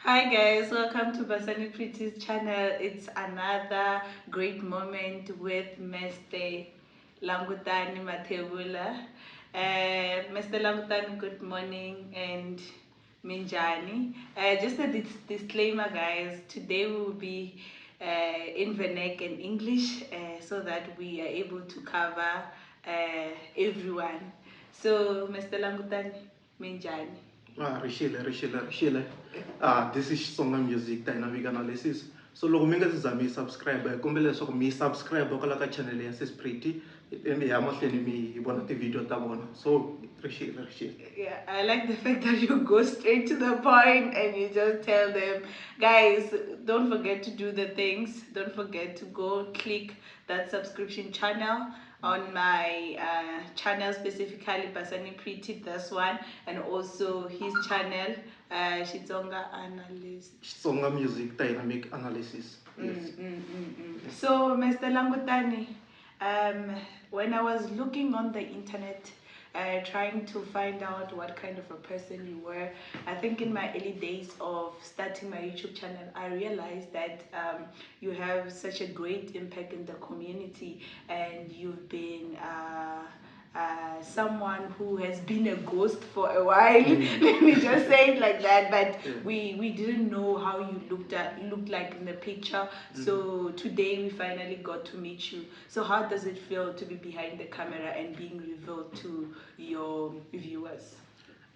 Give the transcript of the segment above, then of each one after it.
Hi guys, welcome to Basani Pretty's channel. It's another great moment with Mr. Langutani Mathebula. Mr. Langutani, good morning and Minjani. Just a disclaimer, guys. Today we will be in Vernac and English so that we are able to cover everyone. So, Mr. Langutani, Minjani. Ah, rixile rixile rixile. Ah, this is Xitsonga Music Dynamic Analysis. So loko mi nga se za mi subscribe, hi kombela leswaku mi subscribe kwala ka channel ya Sis Pretty, mi ya mahlweni mi vona ti-video ta vona. So rixile rixile. Yeah, I like the fact that you go straight to the point and you just tell them, guys, don't forget to do the things. Don't forget to go click that subscription channel on my channel, specifically Basani Pretty, this one, and also his channel, Xitsonga Analyst. Xitsonga Music Dynamic Analysis. Yes. So, Mr. Langutani, when I was looking on the internet, trying to find out what kind of a person you were, I think in my early days of starting my YouTube channel, I realized that you have such a great impact in the community, and you've been someone who has been a ghost for a while. Let me just say it like that. But we didn't know how you looked like in the picture. So today we finally got to meet you. So how does it feel to be behind the camera and being revealed to your viewers?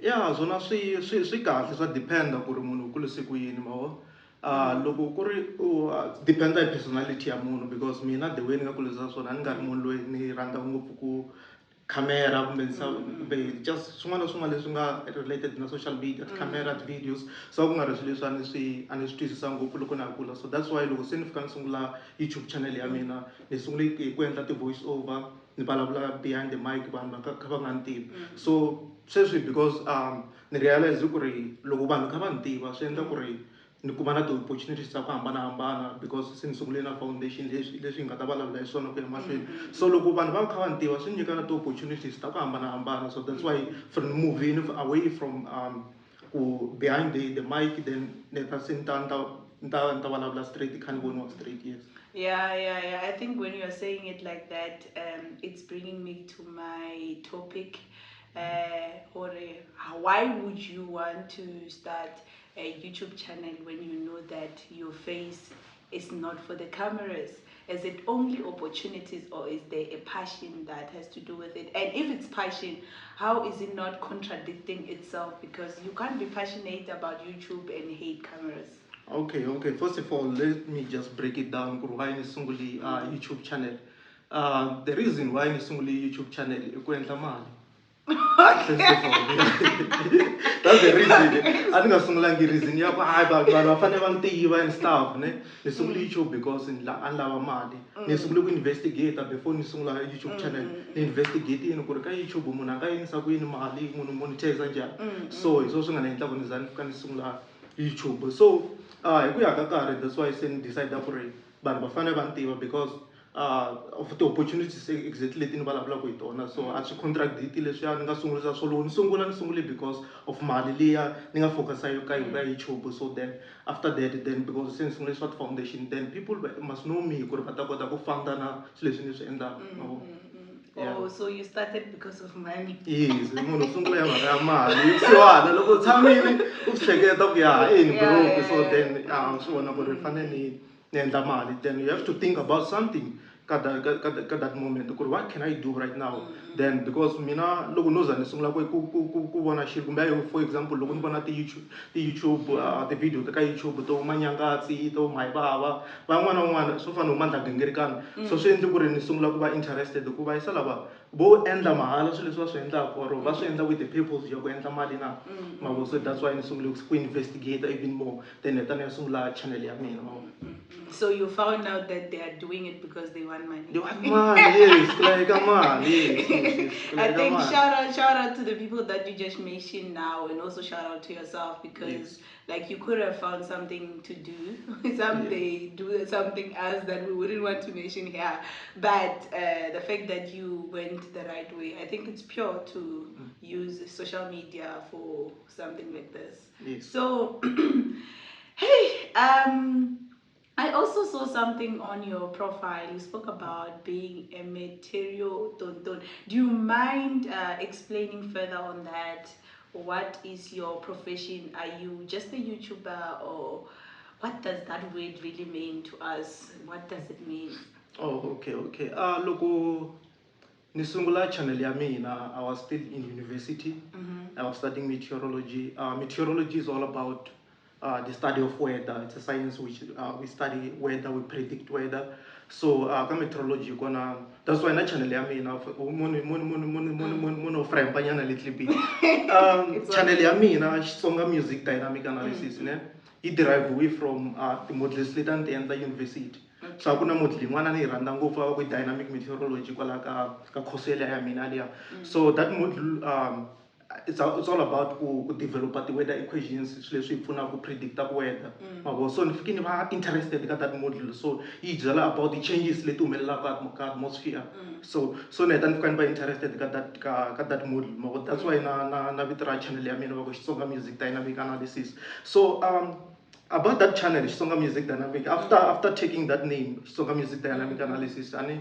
Yeah, swona swi kahle, swa dependa ku ri munhu u kurise ku yini ma vo. Loko ku ri u dependa hi personality ya munhu, because mina the way ni nga kurisa swona, a ni nga ri munhu loyi ni rhandzaka ngopfu ku camera kumbe kumbe just swin'wana na swin'wana leswi nga related na social media, ti-camera, ti-videos. So ku nga ri swilo leswi a ni swi twisisa ngopfu loko na ha kula. So that's why loko se ni fika ni sungula YouTube channel ya mina, ni sungule hi ku endla ti-voice over, ni vulavula behind the mic, vanhu va kha va nga ni tivi. So sweswi because ni realize ku ri loko vanhu kha va ni tiva, swi endla ku ri ni kuma na ti-opportunities ta ku hambanahambana, because se ni sungule na foundation leswi hi nga ta vulavula hi swona ku ya mahlweni. So loko vanhu va kha va ni tiva, swi nyika na ti-opportunities ta ku hambanahambana. So that's why from moving away from ku behind the mic, then ni ta se ni ta vulavula straight, kha ni voniwa straight, yes. Yeah. I think when you're saying it like that, it's bringing me to my topic. Or why would you want to start a YouTube channel when you know that your face is not for the cameras? Is it only opportunities, or is there a passion that has to do with it? And if it's passion, how is it not contradicting itself? Because you can't be passionate about YouTube and hate cameras. Okay. First of all, let me just break it down. Ku ri why ni sungule YouTube channel. The reason why ni sungule YouTube channel i ku endla mali. First of all, that's the reason. A ni nga sungulangi reason ya ku hayi vanhu va fanele va ni tiva and stuff, ne. Ni sungule YouTube because a ni lava mali. Ni sungule ku investigate before ni sungula YouTube channel. Ni investigate ku ri ka YouTube munhu a nga endlisa ku yini mali, munhu monetize njhani. So hi swona swi nga ni endla ku ni za ni fika ni sungula YouTube. So hi ku ya ka nkarhi, that's why se ni decide ku ri vanhu va fanele va ni tiva because of the opportunities exactly leti ni vulavulaka hi tona. So a swi contradict leswiya ni nga sungurisa swo. Loko ni sungula, ni sungule because of mali liya ni nga focus ka YouTube. So then after that, then because se ni sungule swa foundation, then people must know me ku ri va ta kota ku funda na swilo leswi ni swi endlaka, ma vo. Yeah. Oh, so you started because of money. Yes, munhu u sungula ya mhaka ya mali kusiwana loko u tshamile u swi hleketa ku ya e ni broke. So then swi vona ku ri fanele ni endla mali. Then you have to think about something ka that moment ku ri what can I do right now? Then because mina loko no za ni sungula ku vona xilo kumbe for example loko ni vona ti-YouTube ti-video ta ka YouTube to Manyangatsi, to Mhayivava, van'wana na van'wana swo fana na Mandla Gingirikani, so swi endle ku ri ni sungula ku va interested ku va yisa lava vo endla mahala swilo leswi va swi endlaka or va swi endla with the purpose ya ku endla mali na, ma vo. So that's why ni sungule ku investigate even more, then heta ni ya sungula channel ya mina, ma vo. So you found out that they are doing it because they want money. They want money, yes, ku laveka mali, yes, ku I laveka think mali. shout out to the people that you just mentioned now, and also shout out to yourself because like you could have found something to do. Some they do something else that we wouldn't want to mention here, but the fact that you went the right way, I think it's pure to use social media for something like this. Yes. So Hey, I also saw something on your profile. You spoke about being a material tonton. Do you mind explaining further on that? What is your profession? Are you just a YouTuber, or what does that word really mean to us? What does it mean? Oh, okay, okay. Loko ni sungula channel ya mina, I was still in university. I was studying meteorology. Meteorology is all about the study of weather. It's a science which we study weather, we predict weather. So ka meteorology kona, that's why na channel ya mina munhu munhu munhu munhu munhu munhu munhu frame nyana little bit. It's Channel okay. ya mina Xitsonga Music Dynamic Analysis ne yi derive away from ti-modules leti a ni ti endla university. So a ku na module yin'wana ni yi rhandza ngopfu a va ku i dynamic meteorology kwala ka course yeleyo ya mina liya. So that module, it's all about ku developa ti-weather equations, swilo leswi hi pfunaka ku predicta ku weather mavo. So ni fike ni va interested ka that module, so yi byela about the changes leti humelelaka ka atmosphere. So ni heta ni fika ni va interested ka that module mavo. That's why na vito ra channel ya mina va ku Xitsonga Music Dynamic Analysis. So about that channel, Xitsonga Music Dynamic, after taking that name, Xitsonga Music Dynamic Analysis, ani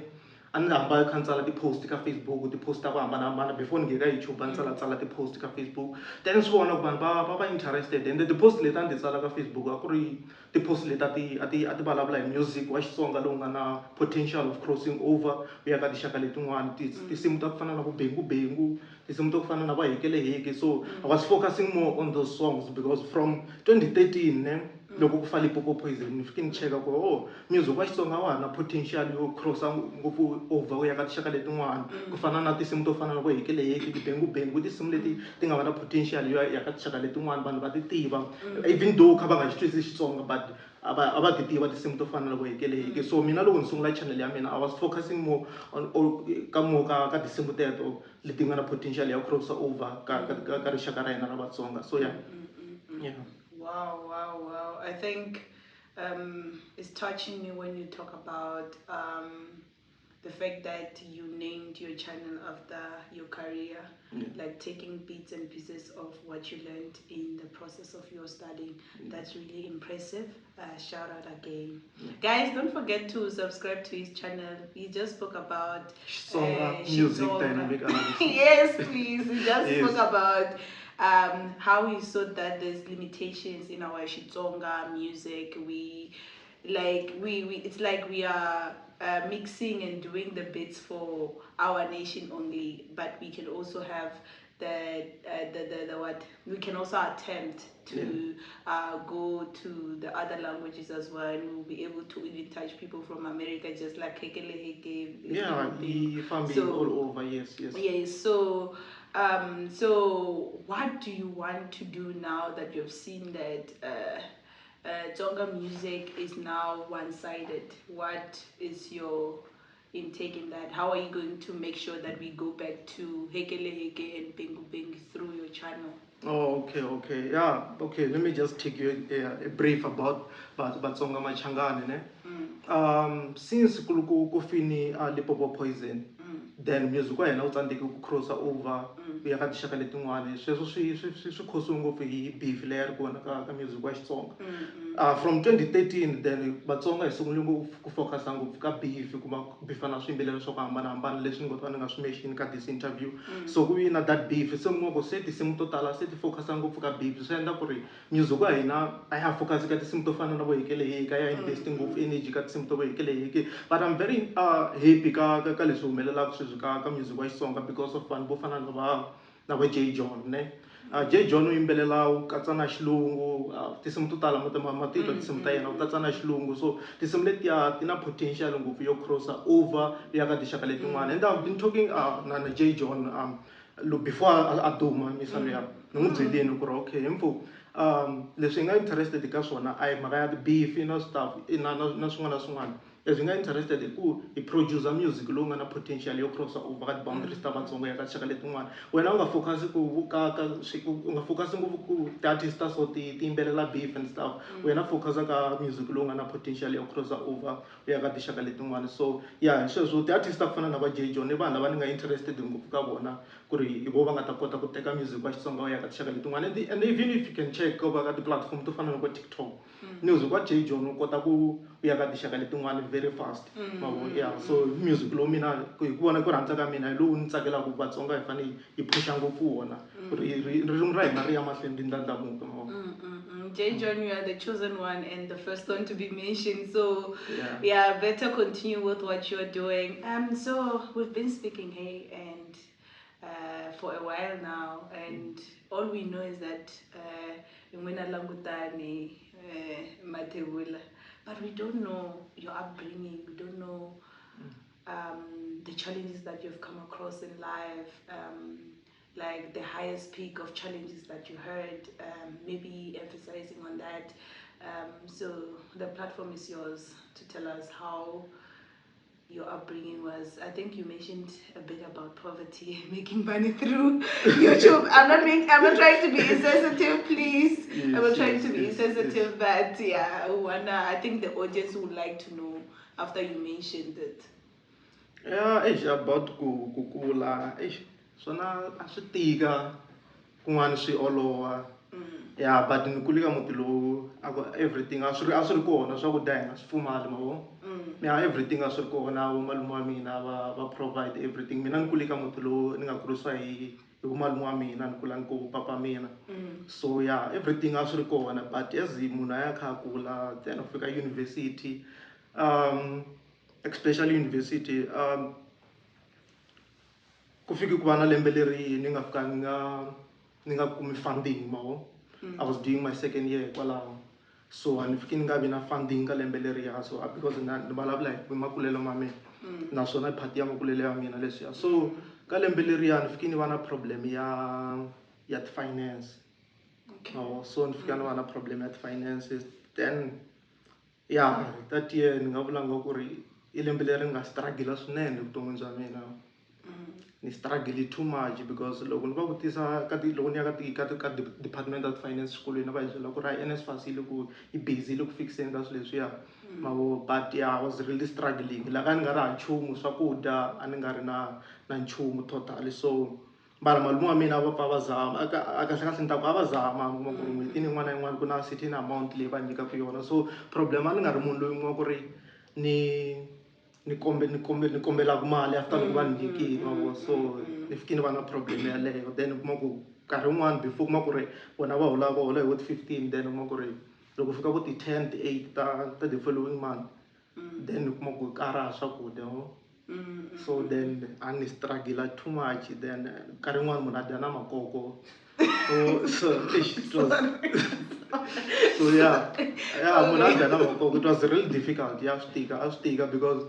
ni hamba kha ni tsala ti-post ka Facebook, ti-post ta ku hambanahambana before ni nghena ka YouTube. A ni tsala tsala ti-post ka Facebook, then ni swi vona ku vanhu va interested, and ti-post leti a ni ti tsala ka Facebook a ku ri ti-post leti a ti vulavula hi music wa Xitsonga lowu nga na potential of crossing over ku ya ka tinxaka letin'wana, tinsimu ta ku fana na ku Bengu Bengu, tinsimu ta ku fana na va Hekeleheke. So I was focusing more on those songs because from 2013 ne, loko ku fa Limpopo Poison, ni fike ni cheka ku oh, music wa Xitsonga wa ha na potential yo crossa ngopfu over ku ya ka tinxaka letin'wana, ku fana na tinsimu to fana na ku Hekeleheke, Tibengu Bengu, tinsimu leti ti nga va na potential yo ya ka tinxaka letin'wana, vanhu va ti tiva even though kha va nga xi twisisi Xitsonga, but a va ti tiva tinsimu to fana na ku Hekeleheke. So mina loko ni sungula channel ya mina, I was focusing more on ka more ka tinsimu teto leti nga na potential ya crossa over ka rixaka ra hina ra Vatsonga. So yeah. Wow. I think it's touching me when you talk about the fact that you named your channel after your career, like taking bits and pieces of what you learned in the process of your studying. That's really impressive. Shout out again. Guys, don't forget to subscribe to his channel. He just spoke about Xitsonga Music Xitsonga. Dynamic Analysis. Yes, please. He just spoke about how he saw that there's limitations in our Xitsonga music. We like we it's like we are mixing and doing the bits for our nation only, but we can also have the what we can also attempt to go to the other languages as well, and we'll be able to even touch people from America, just like Hekele Heke. Yeah, yi fambi all over. Yes. Yes. So what do you want to do now that you've seen that Tsonga music is now one-sided? What is your intake in that? How are you going to make sure that we go back to Hekele Heke and Bengu Bengu through your channel? Oh, okay. Yeah, okay. Let me just take you a brief about Vatsonga Machangani, ne? Since ku fini Limpopo Poison, then music wa hina wu tsandzeke ku crossa over ku ya ka tinxaka letin'wani. Sweswo swi khosiwe ngopfu hi beef leyi a ri kona ka music wa Xitsonga. From 2013 then Vatsonga hi sungule ngopfu ku focus ngopfu ka beef, kuma ku beefa na swiyimbeleri swa ku hambanahambana leswi ni ngo ta ni nga swi mention ka this interview. So ku vi na that beef, se mi ku se tinsimu to tala se ti focus ngopfu ka beef, swi endla ku ri music wa hina a ya ha focus ka tinsimu to fana na vo Hekeleheke, a ya invest ngopfu energy ka tinsimu to vo Hekeleheke. But I'm very happy ka leswi humelelaka sweswi ka music wa Xitsonga because of vanhu vo fana na va J John ne. J John u yimbelela u katsa na xilungu, tinsimu to tala ma titwa tinsimu ta yena u katsa na xilungu. So tinsimu letiya ti na potential ngopfu yo crossa over ya ka tinxaka letin'wana, and I've been talking na J John before a duma misa luya, ni n'wi byelini ku ri okay himfu, leswi hi nga interested ka swona a hi mhaka ya ti-beef na stuff na swin'wana na swin'wana. As hi nga interested hi ku hi producer music lowu nga na potential yo cross over ka ti-boundaries ta Vatsonga ya ka tinxaka letin'wana. Wena u nga focus ku ka u nga focus ngopfu ku ti-artist ta so ti yimbelela beef and stuff. Wena focus ka music lowu nga na potential yo cross over u ya ka tinxaka letin'wana. So yeah, hi sweswo ti-artist ta ku fana na va Jay John i vanhu lava ni nga interested ngopfu ka vona ku ri hi vo va nga ta kota ku teka music wa Xitsonga wu ya ka tinxaka letin'wana. And even if you can check ka ka ti-platform to fana na vo TikTok, music wa Jay John wu kota ku ya ka tinxaka letin'wana very fast. Ma vo? Yeah, so music lowu mina ku hi ku vona ku rhandza ka mina hi lowu ni tsakelaka ku Vatsonga hi fanele hi phusha ngopfu wona ku ri ririmi ra hina ri ya mahlweni ri ndlandlamuka, ma vo? Jay John, you are the chosen one and the first one to be mentioned. So yeah, better continue with what you're doing. So we've been speaking, hey, and for a while now, and all we know is that Ngwena Langutani Mathebula, but we don't know your upbringing. We don't know the challenges that you've come across in life, like the highest peak of challenges that you heard, maybe emphasizing on that. So the platform is yours to tell us how your upbringing was. I think you mentioned a bit about poverty, making money through YouTube. I'm not trying to be insensitive, please. I'm not trying to be insensitive, but yeah, I think the audience would like to know after you mentioned it. Yeah, eish, about ku kula, eish, swona a swi tika, kun'wana swi olova. Yeah, but ni kule ka muti lowu a ku everything a swi ri kona, swakudya hi nga swi pfumali, ma vo? Yeah, everything a swi ri kona, vomalume wa mina va provide everything. Mina ni kule ka muti lowu ni nga kurisiwa hi vomalume wa mina, ni kula ni ku papa mina. So yeah, everything a swi ri kona, but as munhu a ya kha a kula, then u fika university, especially university, ku fike ku va na lembe leri ni nga fika ni nga kumi funding, ma vo? I was doing my second year kwalaho, so a ni fiki ni nga vi na funding ka lembe leriya. So because na ni vulavula hi makulelo ma mina, naswona i part ya makulelo ya mina leswiya. So ka lembe leriya ni fiki ni va na problem ya ti-finance. Oh, so ni fika ni va na problem ya ti-finances. Then yeah, that year ni nga vula nga ku ri i lembe leri nga struggle swinene evuton'wini bya mina. Ni struggle too much because loko ni va vutisa ka ti loko ni ya ka department of finance xikolweni, va hi byela ku ri a NSFAS yi le ku yi busy, yi le ku fikiseni ka swilo leswiya, ma vo? But yeah, I was really struggling la ka ni nga ri ha nchumu, swakudya a ni nga ri na nchumu totally. So mara malume wa mina va pfa va zama, a kahle kahle ni ta ku a va zama, kuma ku ri n'hwetini yin'wana na yin'wana ku na certain amount leyi va nyikaka yona. So problem a ni nga ri munhu loyi kuma ku ri ni kombelaka mali after loko va ni nyikile, ma vo? So ni fike ni va na problem yaleyo. Then u kuma ku nkarhi wun'wani before kuma ku ri vona va hola hi vo ti-15, then u kuma ku ri loko fika vo ti-10, ti-8 ta the following month, then u kuma ku ka ra ha swakudya, vo? So then a ni struggle too much. Then nkarhi wun'wani munhu a dya na makoko. So eish, it was so yeah, munhu a dya na makoko. It was really difficult. Ya swi tika, a swi tika because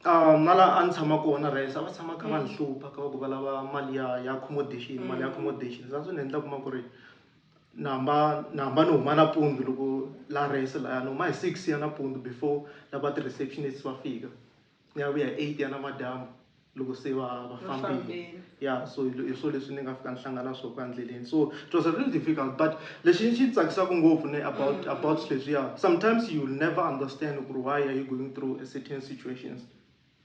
na laha a ni tshama kona res a va tshama kha va ni hlupha ka va ku va lava mali ya accommodation, mali ya accommodation. Se a swi ni endla kuma ku ri na hamba ni huma nampundzu loko la res laya ni huma hi 6 ya nampundzu before lava ti-receptionist va fika, ni ya vuya hi 8 ya namadyambu loko se va fambile. Fambile. Yeah, so hi swo leswi ni nga fika ni hlangana na swona endleleni. So it was really difficult, but lexi xi tsakisaka ngopfu ne about sweswiya, sometimes you will never understand ku ri why are you going through a certain situations,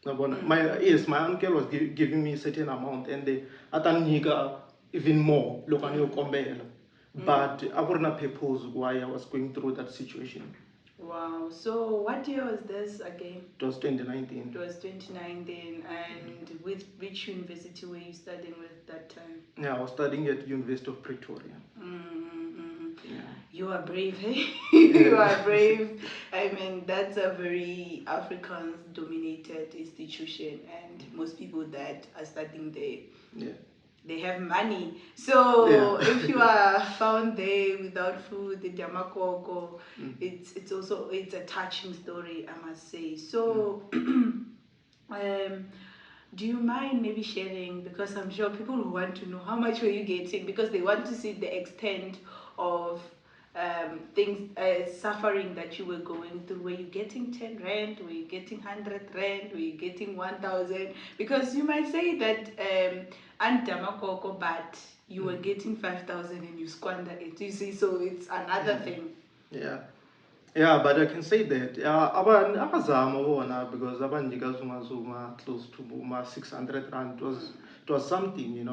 na vona? My yes, my uncle was giving me a certain amount and a ta ni nyika even more loko a ni yo kombela, but a ku ri na purpose why I was going through that situation. Wow. So what year was this again? It was 2019. It was 2019. And with which university were you studying with that time? Yeah, I was studying at University of Pretoria. Yeah. You are brave, hey? You are brave. I mean, that's a very Afrikaans dominated institution, and most people that are studying there, they have money. So if you are found there without food, the Damakoko, it's also it's a touching story, I must say. So do you mind maybe sharing, because I'm sure people who want to know how much were you getting, because they want to see the extent of things, suffering that you were going through? Were you getting 10 rand? Were you getting 100 rand? Were you getting 1,000? Because you might say that Koko, but you were getting 5,000 and you squander it. You see, so it's another thing. Yeah. Yeah, but I can say that abazama bona because abanjika zuma zuma close to ma 600 rand. It was something.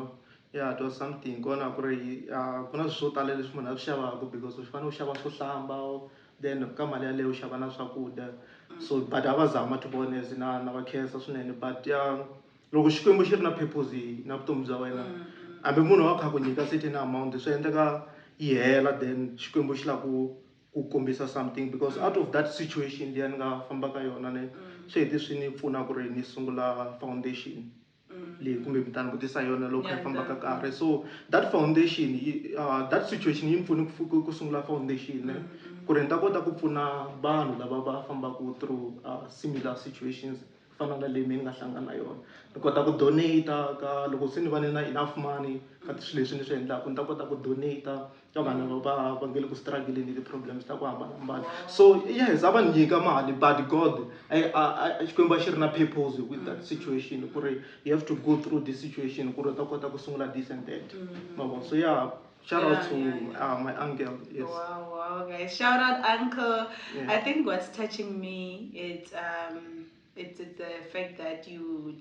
Yeah, it was something. Kona ku ri ku na swilo swo tala leswi munhu a swi xavaka because u fanele u xava swo hlamba, then ka mali yaleyo u xava na swakudya. So but a va zama, to be honest, na va khensa swinene. But loko Xikwembu xi ri na purpose na vutomi bya wena, hambi munhu wa kha ku nyika certain amount, swi endleka yi hela, then Xikwembu xi lava ku kombisa something, because out of that situation liya ni nga famba ka yona ne, swi hete swi ni pfuna ku ri ni sungula foundation leyi kumbe mi ta ni vutisa yona loko hi famba ka karhi. So that foundation yi, that situation yi ni pfune ku sungula foundation ne, ku ri ni ta kota ku pfuna vanhu lava va fambaka through similar situations ku fana na leyi mi nga hlangana na yona. Ni kota ku donate ka loko se ni va ni na enough money ka swilo leswi ni swi endlaka, ni ta kota ku donate ka vanhu lava va nge le ku struggle-ni hi ti-problems ta ku hambanahambana. So yes, a va ni nyika mali, but God, Xikwembu a xi ri na purpose with that situation, ku ri you have to go through this situation ku ri u ta kota ku sungula this and that, ma vo. So yeah, shout out to my uncle, yes. Wow, guys. Shout out, uncle. I think what's touching me it's the fact that you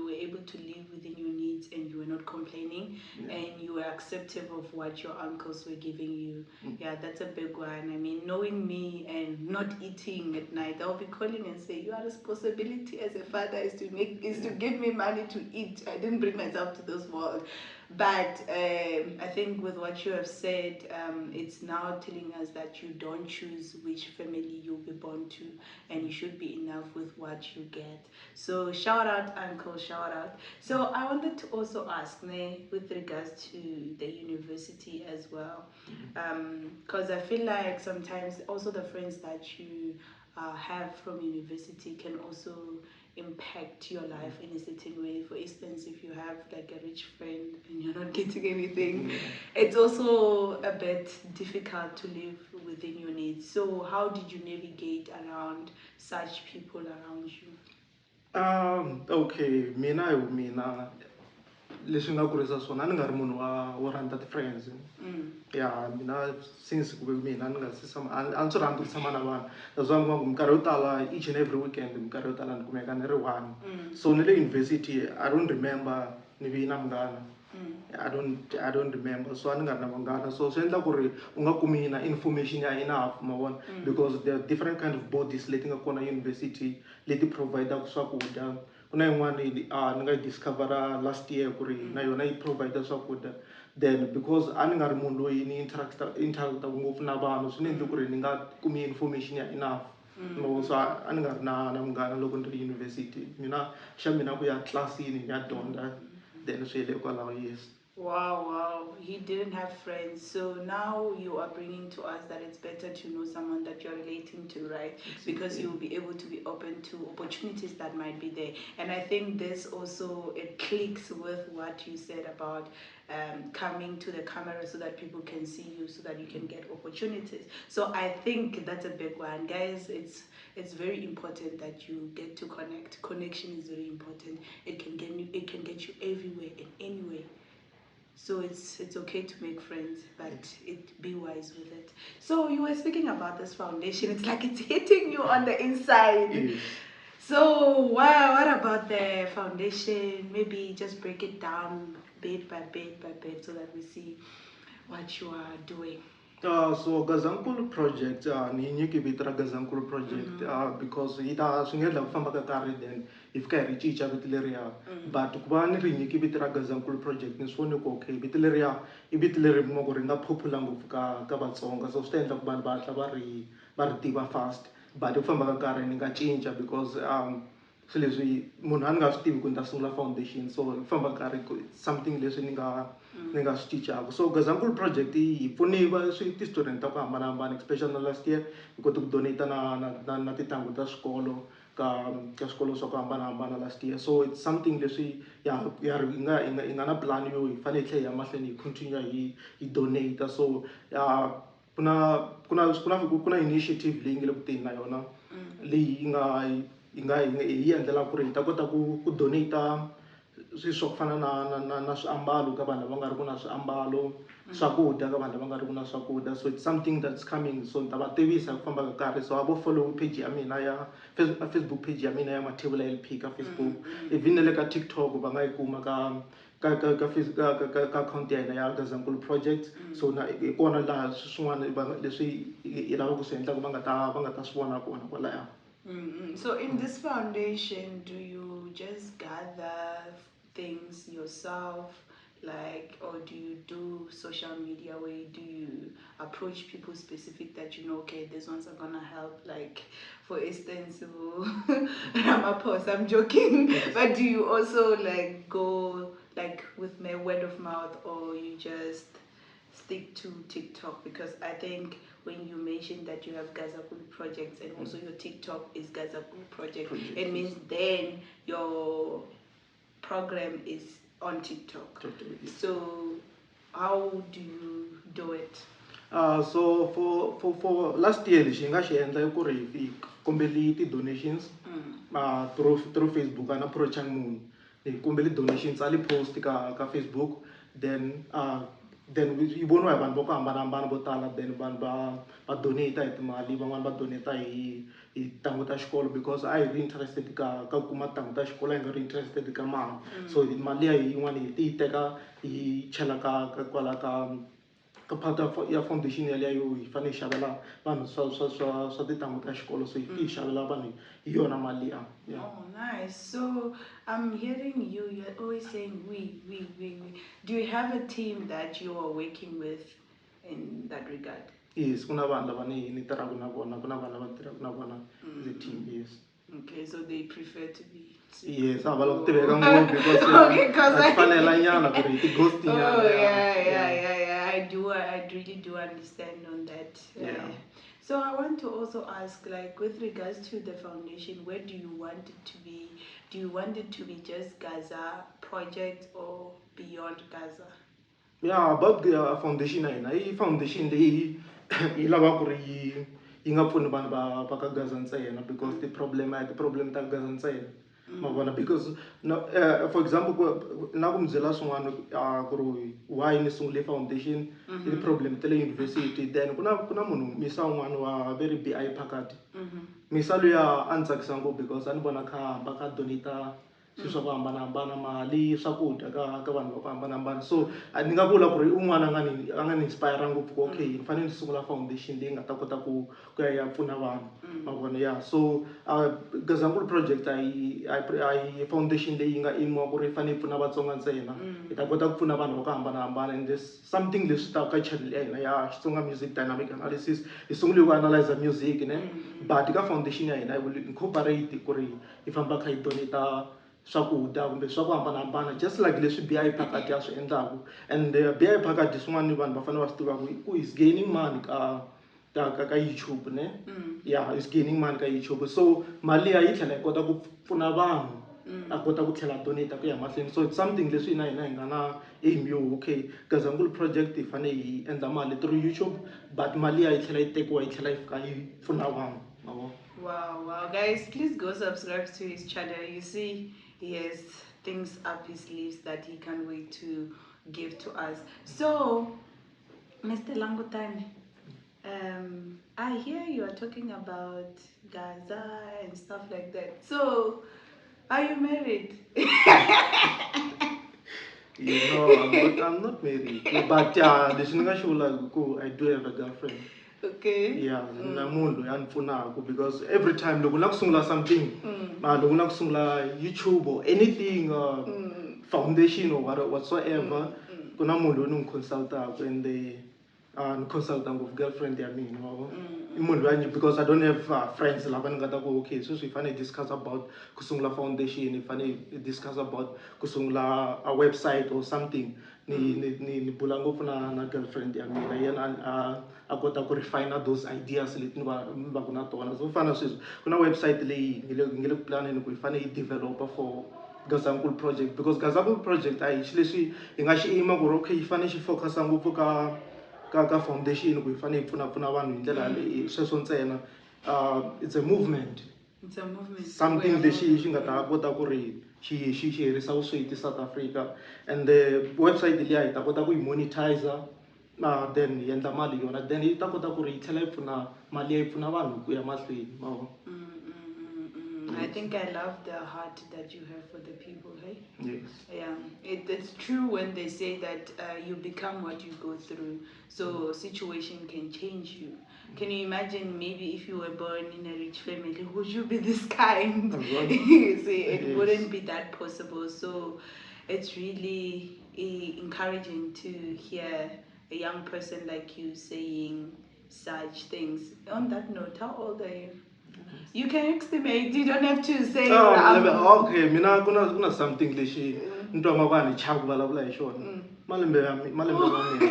were able to live within your needs and you were not complaining and you were acceptive of what your uncles were giving you. Yeah, that's a big one. I mean, knowing me and not eating at night, I'll be calling and say, your responsibility as a father is to give me money to eat. I didn't bring myself to this world. But I think with what you have said, it's now telling us that you don't choose which family you'll be born to, and you should be enough with what you get. So shout out, uncle, shout out. So I wanted to also ask, ne, with regards to the university as well, because I feel like sometimes also the friends that you have from university can also impact your life in a certain way. For instance, if you have like a rich friend and you're not getting anything, it's also a bit difficult to live within your needs. So how did you navigate around such people around you? Okay, mina hi mina leswi nga kurisa swona, a ni nga ri munhu wa wo rhandza ti-friends. Ya mina, since ku ve mina ni nga se tshama, a ni swi rhandzi ku tshama na vanhu. That's why mi minkarhi yo tala, each and every weekend, minkarhi yo tala ni kumeka ni ri one. So ni le university, I don't remember ni vi na munghana. I don't remember. So a ni nga ri na vanghana, so swi endla ku ri u nga kumi na information ya enough, ma vona, because there are different kind of bodies leti nga kona university leti providaka swakudya. Ku na yin'wani ni nga yi discovera last year ku ri na yona yi provide swakudya. Then because a ni nga ri munhu loyi ni interacta ngopfu na vanhu, swi ni endle ku ri ni nga kumi information ya enough. No, so a ni nga ri na munghana loko ni ri university. Mina xa mina ku ya tlilasini ni ya dyondza, then swi hele kwalaho, yes. Wow. He didn't have friends. So now you are bringing to us that it's better to know someone that you're relating to, right? Because you'll be able to be open to opportunities that might be there. And I think this also, it clicks with what you said about coming to the camera so that people can see you, so that you can get opportunities. So I think that's a big one. Guys, it's very important that you get to connect. Connection is very important. It can get you everywhere and anywhere. So it's okay to make friends, but it be wise with it. So you were speaking about this foundation. It's like it's hitting you on the inside. Yes. So what about the foundation? Maybe just break it down bit by bit by bit so that we see what you are doing. So Gazankulu project, ni nyike vito ra Gazankulu project because yi ta swi nga endla ku famba ka nkarhi, then hi fika hi ri cinca vito leriya. But ku va ni ri nyike vito ra Gazankulu project, ni swi vone ku okay, vito leriya i vito leri kuma ku ri nga popular ngopfu ka Vatsonga, so swi ta endla ku vanhu va hatla va ri tiva fast. But ku famba ka nkarhi ni nga cinca because swilo leswi munhu a ni nga swi tivi ku ni ta sungula foundation. So hi ku famba nkarhi something leswi ni nga swi cincaka. So Gazankulu project yi pfune va swi ti-student ta ku hambanahambana, especially na last year hi kote ku donate na tintangu ta swikolo ka swikolo swa ku hambanahambana last year. So it's something leswi ya ri hi nga na plan yo hi fanele hi tlhela hi ya mahlweni hi continue hi donate. So ya. Ku na initiative leyi nge le ku teni na yona, leyi yi nga hi endlela ku ri hi ta kota ku donate swilo swa ku fana na swiambalo ka vanhu lava nga ri ku na swiambalo, swakudya ka vanhu lava nga ri ku na swakudya. So it's something that's coming, so ni ta va tivisa hi ku famba ka nkarhi. So a vo follow page ya mina ya Facebook page ya mina ya Mathebula LP ka Facebook, even na le ka TikTok va nga yi kuma ka account ya hina ya Gazankulu Project. So na hi kona laha swin'wana leswi hi lavaka ku swi endlaka va nga ta swi vona kona kwalaya. So in this foundation, do you just gather things yourself, like, or do you do social media where do you approach people specific that you know, okay, these ones are gonna help? Like, for instance, Ramaphosa, I'm joking, but do you also like go like with my word of mouth, or you just stick to TikTok? Because I think when you mentioned that you have Gazankulu projects and also your TikTok is Gazankulu project, Project, it means then your program is on TikTok. Totally, yes. So how do you do it? So for last year, lexi hi nga xi endla i ku ri hi kombeli ti-donations through Facebook. A na approachang munhu, hi kombeli donations, a li post ka Facebook, then yi voniwa hi vanhu va ku hambanahambana vo tala. Then vanhu va donate hi timali, van'wani va donate hi tintangu ta xikolo, because a hi ri interested ka ku kuma tintangu ta xikolo, a hi nga ri interested ka mali. So mali liya yin'wani hi ti yi teka hi chela ka kwala ka part ya foundation yaliya yo hi fanele hi xavela vanhu swa tintangu ta xikolo. So hi ti hi xavela vanhu hi yona mali liya, yeah. Oh, nice. So I'm hearing you, you're always saying we, we, we, we. Do you have a team that you are working with in that regard? Yes, ku na vanhu lava ni tirhaka na vona, ku na vanhu lava ni tirhaka na vona as a team, yes. Okay, so they prefer to be. Yes, a va lava ku tiveka ngopfu because Okay, 'cause a swi fanela nyana ku ri hi ti-ghost nyana. Oh yeah. I do. I really do understand on that. So I want to also ask, like, with regards to the foundation, where do you want it to be? Do you want it to be just Gaza project or beyond Gaza? Yeah, about the foundation ya hina, i foundation leyi yi lava ku ri yi nga pfuni vanhu va ka Gaza ntsena, because ti-problem a hi ti-problem ta Gaza ntsena, ma vona. Because no, for example, na ku mi byela swin'wana ku ri why ni sungule foundation i ti-problem ta le university. Then ku na munhu misa un'wana wa ve ri BI Phakathi, misa luya a ni tsakisa ngopfu because a ni vona kha hamba kha donate swilo swa ku hambanahambana, mali, swakudya ka vanhu va ku hambanahambana. So a ni nga vula ku ri un'wana a nga ni inspire ngopfu ku okay, ni fanele ni sungula foundation leyi nga ta kota ku ya pfuna vanhu, ma vona. Yeah, so Gazankulu project a hi foundation leyi nga aimiwa ku ri yi fanele yi pfuna Vatsonga ntsena. Hi ta kota ku pfuna vanhu va ku hambanahambana, and there's something leswi taka ka channel ya hina ya Xitsonga Music Dynamic Analysis. Hi sungule ku analyze music ne, but ka foundation ya hina hi will incorporate ku ri hi famba kha hi donate swakudya kumbe swa ku hambanahambana, just like leswi BI Phakathi a swi endlaku. And BI Phakathi, swin'wana vanhu va fanele va swi tivaka ku is gaining money ka YouTube ne. Yeah, is gaining money ka YouTube, so mali liya yi tlhela yi kota ku pfuna vanhu, a kota ku tlhela donate ku ya mahlweni. So it's something leswi na hina hi nga na aim yo okay, Gazankulu project hi fanele hi endla mali through YouTube, but mali liya yi tlhela yi tekiwa yi tlhela yi fika yi pfuna vanhu, ma vona. Wow. Guys, please go subscribe to his channel. You see, he has things up his sleeves that he can't wait to give to us. So, Mr. Langutani, I hear you are talking about Gaza and stuff like that. So, are you married? You know, I'm not married, but lexi ni nga xi vulaka ku I do have a girlfriend. Yeah, na munhu loyi a ni pfunaka, because every time loko ni lava ku sungula something, loko ni lava ku sungula YouTube or anything, foundation or whatsoever, ku na munhu loyi ni n'wi consultaka, and ni consulta ngopfu girlfriend ya mina, wa vo. I munhu loyi because I don't have friends lava ni nga ta ku okay, sweswi hi fanele hi discuss about ku sungula foundation, hi fanele hi discuss about ku sungula a website or something. Ni bula ngopfu na girlfriend ya mina. Yena a kota ku refine those ideas leti ni va ku na tona. So fana sweswi ku na website leyi nge le ku planeni ku hi fanele hi developer for Gazankulu project, because Gazankulu project a hi xi leswi hi nga xi aima ku ri okay, yi fanele xi focusa ngopfu ka ka foundation ku hi fanele hi pfunapfuna vanhu hi ndlela leyi sweswo ntsena. It's a movement. It's a movement. Something We are lexi moving. xi nga ta kota ku ri xi herisa vusweti South Africa, and the website liya hi ta kota ku yi monetize, then hi endla mali yona, then yi ta kota ku ri yi tlhela yi pfuna mali ya yi pfuna vanhu ku ya mahlweni ma vona. I think I love the heart that you have for the people, hey? Yes. Yeah, it's true when they say that you become what you go through. So situation can change you. Can you imagine maybe if you were born in a rich family, would you be this kind? Exactly. You see, it Yes. wouldn't be that possible. So it's really encouraging to hear a young person like you saying such things. On that note, how old are you? You can estimate, you don't have to say. Oh, okay, mina kuna something lexi ni twa nga ku a ni chavi ku vulavula hi xona. Malembe ya malembe ma mina.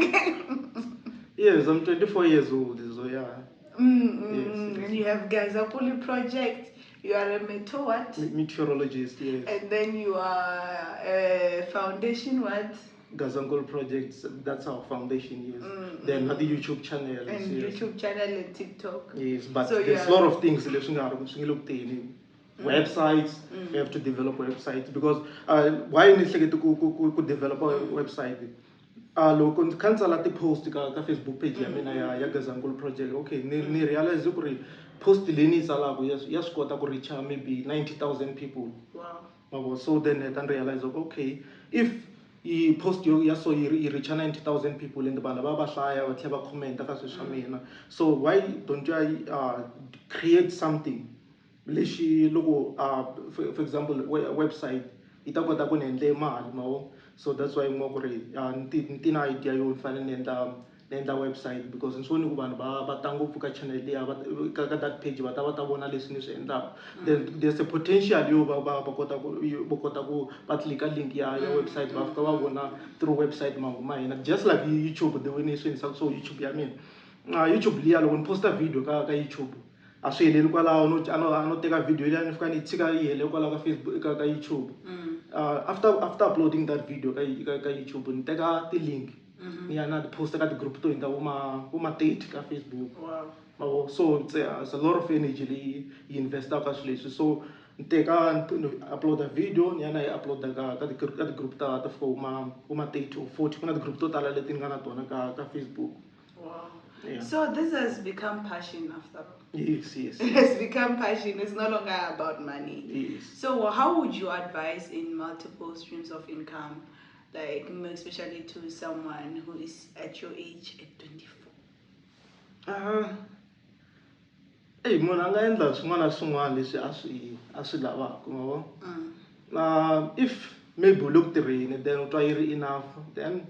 Yes, I'm 24 years old, so yeah. Yes, yes. And you have Gazankulu project, you are a meteor what? Meteorologist, yes. And then you are a foundation what? Gazankulu projects, that's our foundation, yes. Then the YouTube channel. And yes. YouTube channel and TikTok. Yes, but So there's you a lot of things leswi nga ri swi nge le ku teni. Websites, we have to develop websites because why ni hlekete ku develop a website? Loko ni kha ni tsala ti-post ka Facebook page ya mina ya Gazankulu project, okay, ni realize ku ri post leyi ni yi tsalaka ya swi kota ku reacha maybe 90,000 people. Wow. Mavo, so then I can realize, okay, if yi post yo ya so yi reacha 90,000 people and vanhu va hlaya va tlhela va comment ka swilo swa mina, so why don't I create something lexi loko for example website yi ta kota ku ni endle mali mavo. So that's why mo ku ri ni ti na idea yo ni fanele ni endla website because ni swi voni ku vanhu va ta ngopfu ka channel liya ka that page va ta va ta vona leswi ni swi endlaka, then there's a potential yo va kota ku va tlika link ya website va fika va vona through website mahungu ma hina, just like YouTube, the way ni swi endlisaka so YouTube ya mina. YouTube liya loko ni posta video ka YouTube a swi heleli kwalaho, no a no teka video liya ni fika ni yi tshika yi hele kwalaho ka Facebook ka YouTube. After uploading that video ka YouTube ni teka ti-link ni ya na ti posta ka ti-group to hundza vo ma 30 ka Facebook. Wow. Mavo, so it's a lot of energy leyi yi investaka ka swilo leswi, so ni teka ni uploada video ni ya na yi uploada ka ti-group ta fika vo ma 30 or 40, ku na ti-group to tala leti ni nga na tona ka Facebook. Wow. Yeah. So this has become passion after all. Yes. It has become passion. It's no longer about money. Yes. So how would you advise in multiple streams of income, like especially to someone who is at your age at 24? Eyi munhu a nga endla swin'wana na swin'wana leswi a swi lavaka ma vo. If maybe u le ku tirheni then u twa yi ri enough, then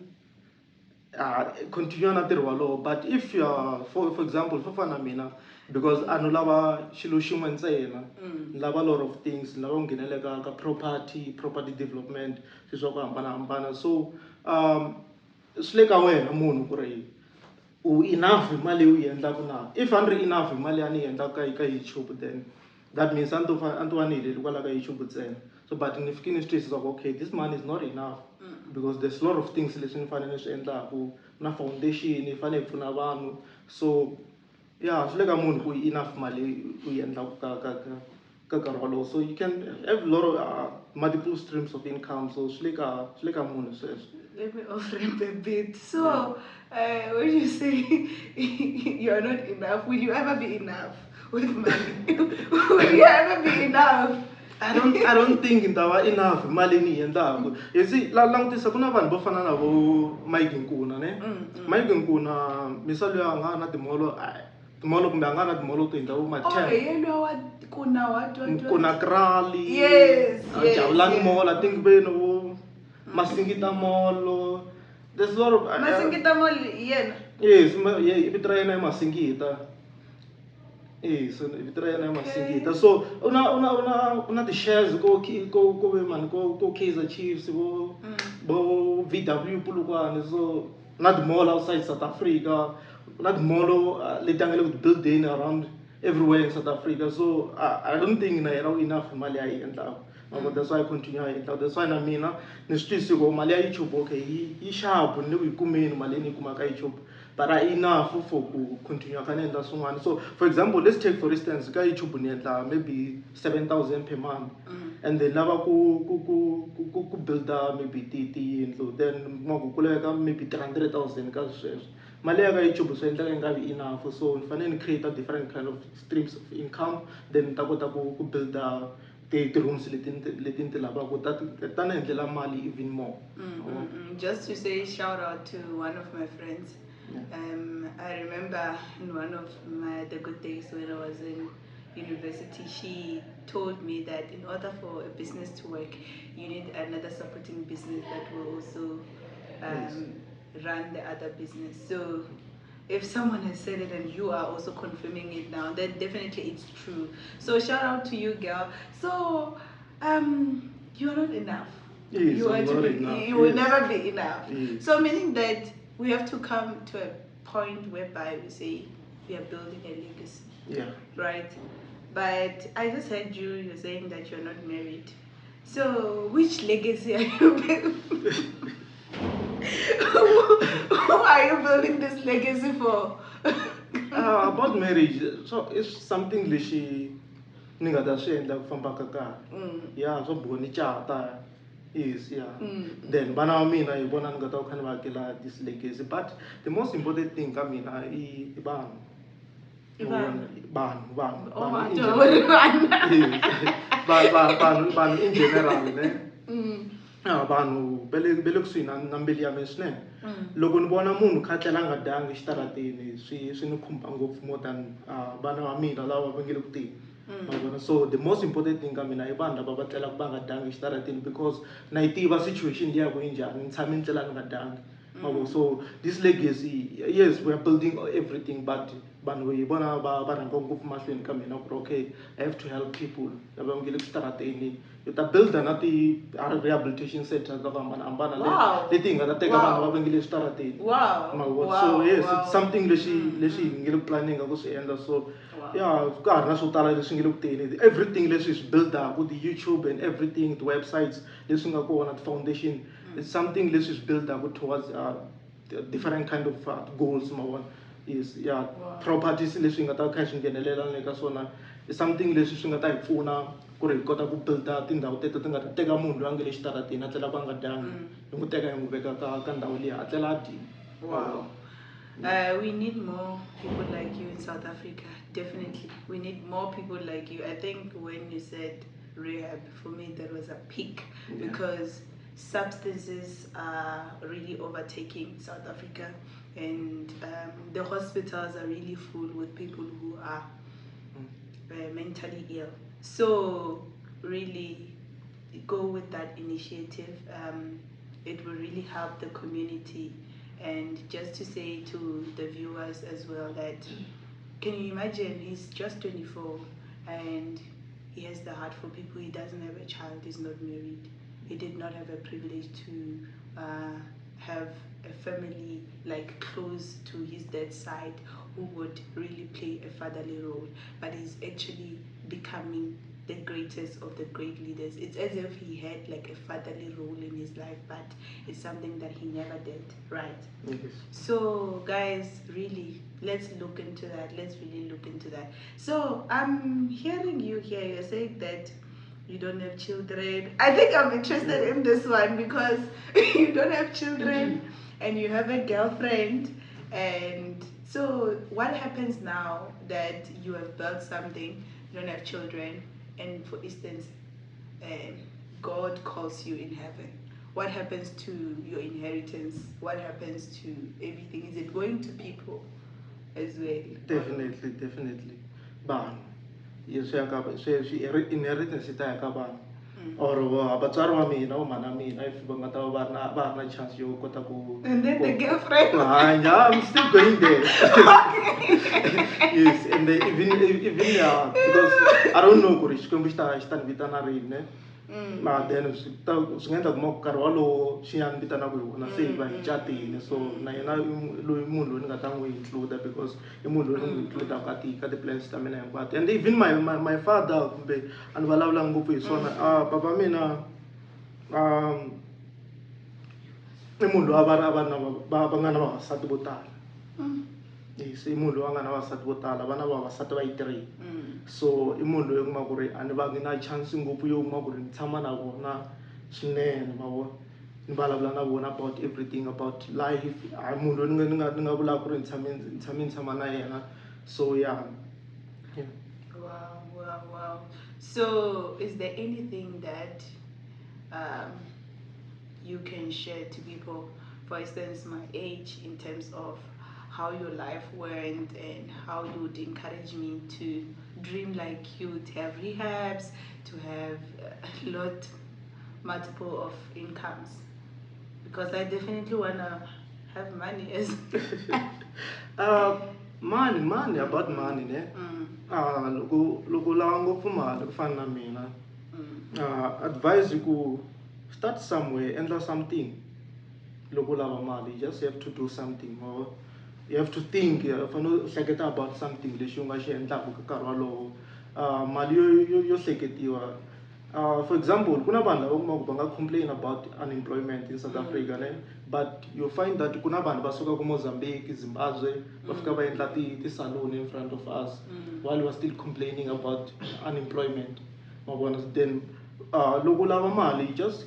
continue na ntirho walowo, but if you are for example swo fana na mina, because a no lava xilo xin'we ntsena, ni lava a lot of things, ni lava ku nghenelela ka property development, swilo swa ku hambanahambana, so swi le ka wena munhu ku ri u enough hi mali leyi u yi endlaka na. If a ni ri enough hi mali ya ni yi endlaka ka YouTube, then that means a ni to va ni heleli kwala ka YouTube ntsena. So but ni fike ni swi twisisa ku okay, this money is not enough because there's a lot of things leswi ni fanele ni swi endlaku na foundation yi fanele yi pfuna vanhu, so yeah, swi le ka munhu ku enough mali u yi endlaku ka nkarhi wolowo, so you can have a lot of multiple streams of income, so swi le ka munhu sweswo. Let me off ramp a bit. So, when you say you're not enough, will you ever be enough with money? Will you ever be enough? I don't think ni ta va enough hi mali ni yi endlaku. You see, la langutisa ku na vanhu vo fana na vo Mike Nkuna ne. Mike Nkuna misa luya a nga na timolo timolo kumbe a nga na timolo to hundza vo ma Oh, 10. yellow what? Kuna what? What? What? Kuna Krali. Yes, Jabulani yes. Mall, I think ve no Masingita Mall. There's a lot of Masingita Mall, yena. Yes, yeah, i vito ra yena i Masingita. Yes, i vito ra yena i Masingita. So una ti-shares ko ve mani ko Kaizer Chiefs vo VW Polokwane, so na ti-mall outside South Africa, na ti-mall leti a nga le ku ti-buildeni around everywhere in South Africa, so I don't think na yena u enough hi mali ya yi endlaka. Mavo, that's why I continue yi endlaka, that's why na mina ni swi twisisi ku mali ya YouTube, okay, yi sharp ni le ku yi kumeni mali leyi ni yi kumaka ka YouTube. But a enough for ku continue kha ni endla swin'wana. So for example, let's take for instance, ka YouTube ni endla maybe 7000 per month, and then lava ku builda maybe ti tiyindlu, then kuma ku laveka maybe 300,000 ka sweswo. Mali ya ka YouTube swi endleka yi nga vi enough, so ni fanele ni create a different kind of streams of income, then ni ta kota ku builda ti rooms leti ni ti lavaka ta ni endlela mali even more. Just to say shout out to one of my friends. Yeah. I remember in one of my the good days when I was in university, she told me that in order for a business to work, you need another supporting business that will also run the other business. So if someone has said it and you are also confirming it now, then definitely it's true. So shout out to you, girl. So you are not enough. Yes, you I'm are to not be, enough. You will Yes. never be enough. Yes. So meaning that we have to come to a point whereby we say we are building a legacy. Yeah. Right? But I just heard you're saying that you're not married. So which legacy are you building? Who are you building this legacy for? About marriage, so it's something lexi ni nga ta swi endla ku famba ka nkarhi. Yeah, swo boha ni cata. Yes, yeah. Then vana va mina hi vona ni nga ta kha ni va akela this legacy. But the most important thing ka mina i vanhu. I vanhu. Vanhu, vanhu, Oh, vanhu I in don't general. worry, vanhu. Yes. Vanhu in general, ne? Ah, vanhu va le kusuhi na mbilu ya mina swinene. Loko ni vona munhu kha a tlela a nga dyangi exitarateni, swi ni khumba ngopfu more than vana va mina lava va nge le ku teni. Ma vona? So the most important thing ka mina i vanhu lava va tlelaka va nga dyangi exitarateni, because na yi tiva situation liya ku yi njhani, ni tshame ni tlela ni nga dyangi. Ma vona? So this legacy, yes, we are building everything, but vanhu hi vona va rhanga ngopfu mahlweni ka mina ku ri okay, I have to help people lava nge le xitarateni. Hi ta builda na ti rehabilitation centers ta ku hambanahambana leti hi nga ta teka vanhu va nge le xitarateni. Wow. Ma vona? Wow. So yes, Wow. it's something lexi hi nge le ku planning ku swi endla. So Wow. yeah, ka ha ri na swo tala leswi nge le ku teni. Everything leswi hi swi buildaka, the YouTube and everything, the websites leswi nga kona, the foundation, it's something leswi hi swi buildaka towards different kind of goals, ma vona. Yes, yeah. Wow. Properties leswi hi nga ta kha hi swi nghenelela na le ka swona i something leswi swi nga ta hi pfuna ku ri hi kota ku builda tindhawu teto ti nga ta teka munhu loyi a nge le xitarateni a tlela ku a nga dyangi, hi n'wi teka hi n'wi veka ka ndhawu liya a tlela a dyile. Wow. We need more people like you in South Africa. Definitely. We need more people like you. I think when you said rehab, for me that was a peak, because substances are really overtaking South Africa, and the hospitals are really full with people who are mentally ill. So really go with that initiative. It will really help the community. And just to say to the viewers as well that, can you imagine, he's just 24 and he has the heart for people. He doesn't have a child, he's not married. He did not have a privilege to have a family like close to his dad's side who would really play a fatherly role, but he's actually becoming the greatest of the great leaders. It's as if he had like a fatherly role in his life, but it's something that he never did, right? Yes. So guys, really, let's look into that. Let's really look into that. So I'm hearing you here, you're saying that you don't have children. I think I'm interested in this one because you don't have children and you have a girlfriend. And so what happens now that you have built something, you don't have children, and for instance, God calls you in heaven? What happens to your inheritance? What happens to everything? Is it going to people as well? Definitely, definitely. Vanhu. Yes, swi inheritance yi ta ya ka vanhu. Or vatswari va mina, vo mhana mina, if va nga ta va ri na, va ri na chance yo kota ku And then the ku girlfriend. ku hanya, I'm still going there. Yes, and then even yeah, because I don't know ku ri Xikwembu xi ta ni vitana rini, ne? Ma then swi nga endla kuma ku nkarhi wolowo xi ya ni vitanaka hi wona se hi va hi catile. So na yena i loyi munhu loyi ni nga ta n'wi include, because i munhu loyi ni n'wi include ka ti-plans ta mina hinkwato. And even my father, kumbe a ni vulavula ngopfu hi swona, papa mina, i munhu loyi a va ri, a va na va, va nga na vavasati vo tala. Yes, i munhu loyi a nga na vavasati vo tala, vana vavasati va yi 3. So i munhu loyi u kuma ku ri a ni vangi na chance ngopfu yo kuma ku ri ni tshama na vona swinene, ma vona, ni vulavula na vona about everything about life. A hi munhu loyi ni nga vulaka ku ri ni tshame ni tshama na yena. So yeah. Wow. So, is there anything that you can share to people, for instance, my age, in terms of how your life went and how you would encourage me to dream like you, to have rehabs, to have a lot, multiple of incomes? Because I definitely wanna have money as Money, about money, ne? Ah, loko u lava ngopfu mali ku fana na mina, advice i ku start somewhere, endla something. Loko u lava mali, you just have to do something, or you have to think, u fanele u hleketa about something lexi u nga xi endlaka ka nkarhi wolowo. Mali yo hleketiwa. For example, ku na vanhu lava kumaka va nga complain about unemployment in South Africa, ne? But you find that ku na vanhu va suka ku Mozambique, Zimbabwe, va fika va endla ti-salon in front of us while we are still complaining about unemployment, ma vona. Then loko u lava mali, just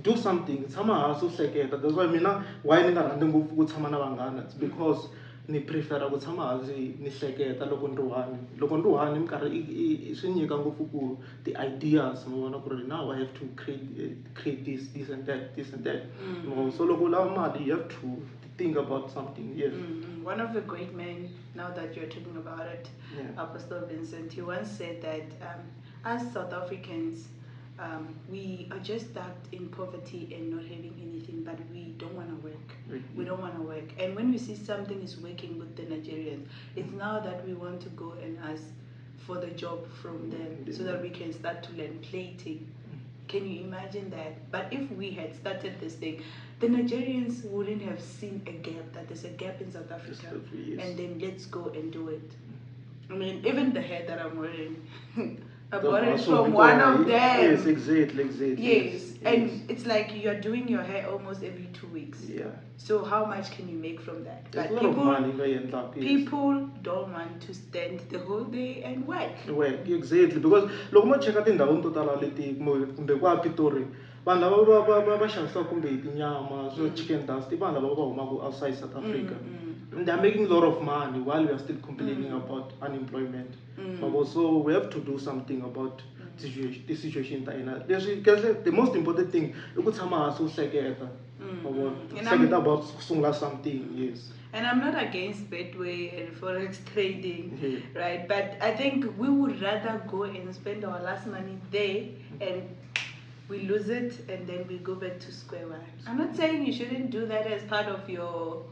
do something, tshama hansi u hleketa. That's why mina, why ni nga rhandzi ngopfu ku tshama na vanghana, it's because ni prefera ku tshama hansi ni hleketa loko ni ri one. Loko ni ri one, minkarhi swi nyika ngopfu ku ti-ideas, ma vona, ku ri now I have to create this, this and that, this and that. Ma vona? So loko u lava mali, you have to think about something, yes. One of the great men, now that you're talking about it, Apostle Vincent, he once said that us South Africans, we are just stuck in poverty and not having anything, but we don't want to work. We don't want to work. And when we see something is working with the Nigerians, it's now that we want to go and ask for the job from them so that we can start to learn plating. Can you imagine that? But if we had started this thing, the Nigerians wouldn't have seen a gap, that there's a gap in South Africa. Yes. And then let's go and do it. Even the hair that I'm wearing, I The bought it also from because one of them. Yes, exactly. Yes, and it's like you're doing your hair almost every 2 weeks. So how much can you make from that? There's But a lot of money going in that, yes. people don't want to stand the whole day and work. Work, exactly. Because loko mo cheka tindhawu to tala leti kumbe kwa Pitori, vanhu lava va xavisaka kumbe hi tinyama, so chicken dust, i vanhu lava va humaka outside South Africa. And they're making a lot of money while we are still complaining about unemployment. But also we have to do something about the situation ta hina. Leswi kahle, the most important thing i ku tshama hansi u hleketa. Wa vona? And Hleketa I'm about ku sungula something, yes. And I'm not against Betway and forex trading, right? But I think we would rather go and spend our last money there and we lose it and then we go back to square one. I'm not saying you shouldn't do that as part of your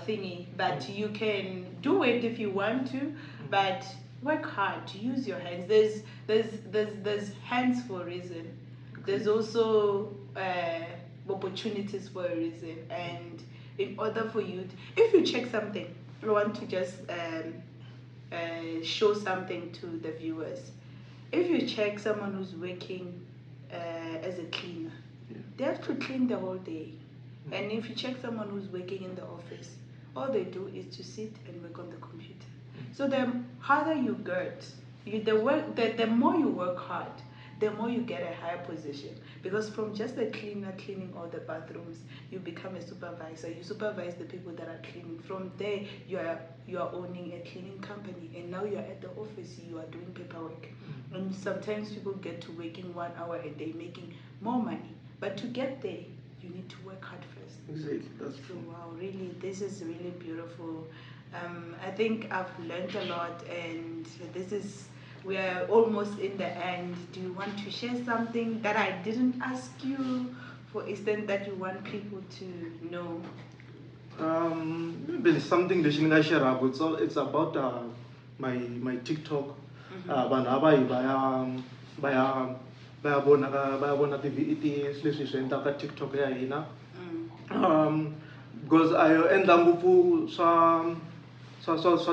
thingy, but you can do it if you want to, but work hard, use your hands. There's hands for a reason. There's also opportunities for a reason. And in order for you to, if you check something, I want to just show something to the viewers. If you check someone who's working as a cleaner, they have to clean the whole day. And if you check someone who's working in the office, all they do is to sit and work on the computer. So the harder you get, you, the work, the more you work hard, the more you get a higher position. Because from just a cleaner cleaning all the bathrooms, you become a supervisor. You supervise the people that are cleaning. From there, you are owning a cleaning company. And now you are at the office, you are doing paperwork. And sometimes people get to working 1 hour a day, making more money. But to get there, you need to work hard first. Exactly, that's So, true. wow, really, this is really beautiful. I think I've learned a lot, and we are almost in the end. Do you want to share something that I didn't ask you, for instance, that you want people to know? Maybe something that I share. It's about my TikTok. Vanhu ava yi va ya vona ka, va ya vona ti ti leswi swi endlaka TikTok ya hina. Because I endla ngopfu swa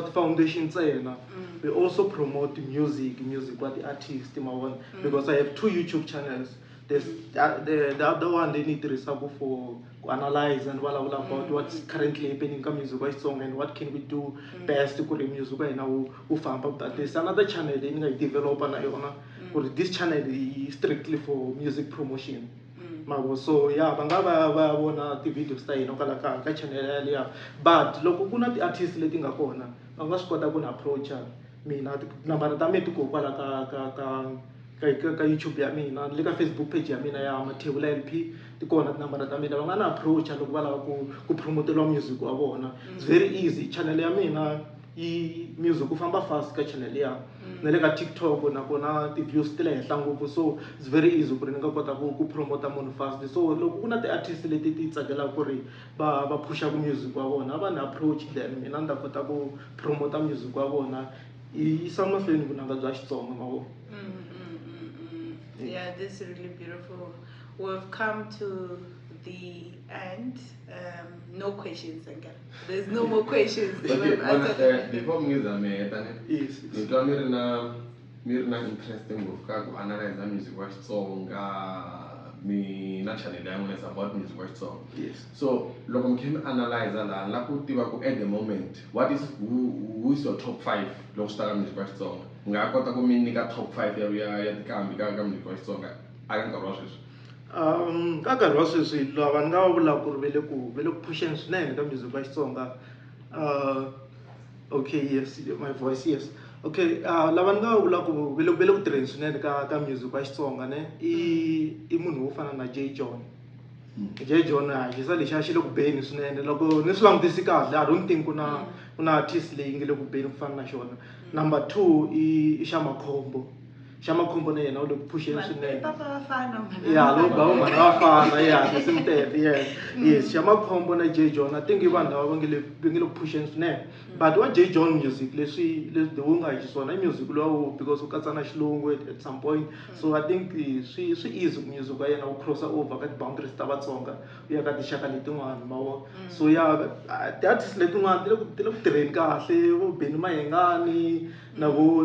ti-foundation ntsena. We also promote music wa ti-artist, ma vona. Because I have 2 YouTube channels. There's the other one leyi ni yi tirhisaka for ku analyze and vulavula about what's currently happening ka music wa Xitsonga and what can we do best ku ri music wa hina wu famba. But there's another channel leyi ni nga yi developa na yona ku ri this channel yi strictly for music promotion. Mavo, so yeah, va nga va va vona ti-videos ta hina kwala ka channel yaliya. But loko ku na ti-artist leti nga kona, va nga swi kota ku ni approacha mina. Tinambara ta mina ti koho kwala ka YouTube ya mina, le ka Facebook page ya mina ya Mathebula LP, ti kona tinambara ta mina. Va nga na approacha loko va lava ku promoteriwa music wa vona. It's very easy. Channel ya mina yi music wu famba fast ka channel ya na le ka TikTok, nakona ti-views ti le henhla ngopfu, so it's very easy ku ri ni nga kota ku promota munhu fast. So loko ku na ti-artist leti ti tsakelaka ku ri va phushaka music wa vona, va ni approach, then mina ni ta kota ku promota music wa vona, yi yisa mahlweni vunanga bya Xitsonga, ma vona. Yeah, this is really beautiful. We've come to the end. No questions again. There's no more questions. Okay, We've bona, answered. Before mi za mi heta ne, Yes. ni twa mi ri na interest ngopfu ka ku analyze music wa Xitsonga, mi na channel ya n'wina is about music wa Xitsonga. Yes. So loko mi kha mi analyze laha, ni lava ku tiva ku at the moment what is who is your top 5 loko swi ta ka music wa Xitsonga? Mi nga kota ku mi nyika top 5 ya tikambi ka music wa Xitsonga a ka nkarhi wa sweswi? Ka nkarhi wa sweswi, lava ni nga va vulaka ku ri va le ku phusheni swinene ka music wa Xitsonga. Okay, yes, my voice, yes. Okay, lava ni nga va vulaka ku va le ku tirheni swinene ka music wa Xitsonga ne, i munhu wo fana na J John. J John a xisa lexiya xi le ku beni swinene. Loko ni swi langutisi kahle, I don't think ku na artist leyi nge le ku beni ku fana na xona. Number 2 i xa Makhombo. Xa Makhombo na yena u le ku phusheni swinene. Papa vafana, mhana Ya, vafana. lowu ba mhana vafana, ya, tinsimu teto, yeah. Yes, xa Makhombo na J John, I think i vanhu lava va nge le ku phusheni swinene. But wa J John music, leswi the wu nga hi xiswona i music luwa wo, because wu katsa na xilungu at some point. So I think swi easy ku music wa yena wu cross over ka ti-boundaries ta Vatsonga, wu ya ka tinxaka letin'wana, ma vona. So yeah, ti-artist letin'wana ti le ku tirheni kahle, vo Benny Mayengani na vo